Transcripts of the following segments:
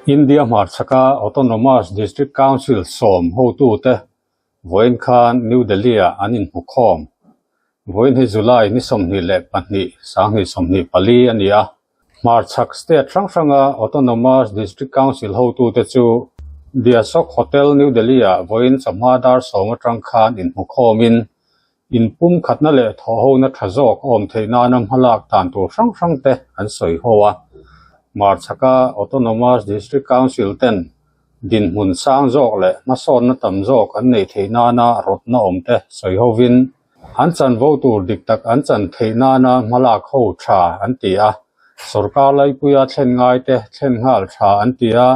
India hmarchhaka Autonomous District Council sawm hotute vawiin khan New Delhi-ah an inhmukhawm. Vawiin hi July ni 22, 2024 a ni a. Hmarchhak state hrang hranga Autonomous District Council hotute chu The Ashok Hotel, New Delhi-ah vawiin chawhma dar sawm atang khan inhmukhawmin Inpumkhatna leh thawhhona tha zawk awm theih nana hmalak dan tur hrang hrang te an sawi ho a. Hmarchhaka Autonomous District Council ten dinhmun sang zawk leh hmasawnna tam zawk an neih theih nana rawtna awm te sawi hovin an chanvo tur dik tak an chan theih nana hmalak ho tha an ti a. Sorkar laipuia thlen ngai te thlen nghal tha an ti a,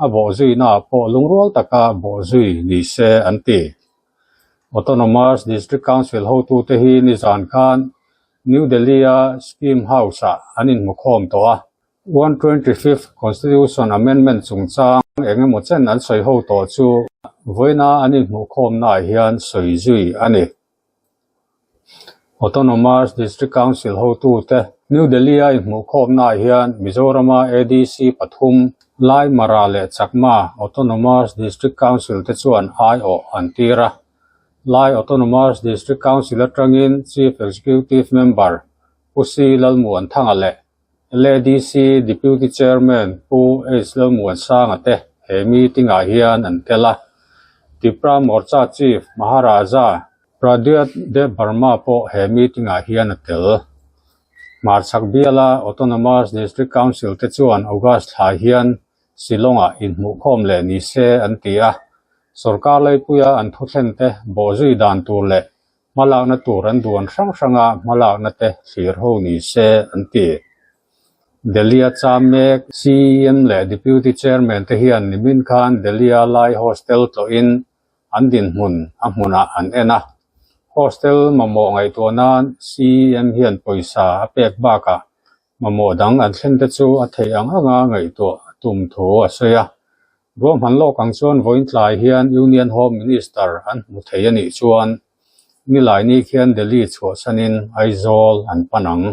a bawhzuina pawh lungrual taka bawhzui ni se an ti. Autonomous District Council hotute hi nizan khan New Delhi-a Scheme House-ah an inhmukhawm tawh a. 125th Constitution Amendment chungchang eng emaw chen an sawi ho tawh chu vawiina an inhmuhkhawmnaah hian sawi zui a ni. Autonomous District Council hotute New Delhi-a inhmuhkhawmnaah hian Mizorama ADC pathum, Lai, Mara leh Chakma Autonomous District Council te chuan aiawh an tir a. Lai Autonomous District Council atangin Chief Executive Member Pu C. Lalmuanthanga leh LADC Deputy Chairman Pu H. Lalmuansanga te he meeting-ah hian an tel a. Tipra Morcha Chief Maharaja Pradyot Debbarma pawh he meeting-ah hian a tel. Hmarchhak biala Autonomous District Council te chuan August thla hian Shillong-ah inhmuhkhawm leh ni se an ti a, sorkar laipuia an thuthlen te bawhzui dan tur leh hmalakna tur an duan hrang hranga hmalakna te thlir ho ni se an ti. Delhi-a cham mek CEM leh Deputy Chairman te hian nimin khan Delhi-a Lai Hostel tlawhin an dinhmun a hmunah an en a. Hostel mamawh ngaihtuah nan CEM hian pawisa a pek bakah mamawh dang an thlen te chu a theih ang anga ngaihtuah a tum thu a sawi a. Ruahman lawk ang chuan vawiin tlai hian Union Home Minister an hmu thei a nih chuan Nilaini khian Delhi chhuahsanin Aizawl an pan ang.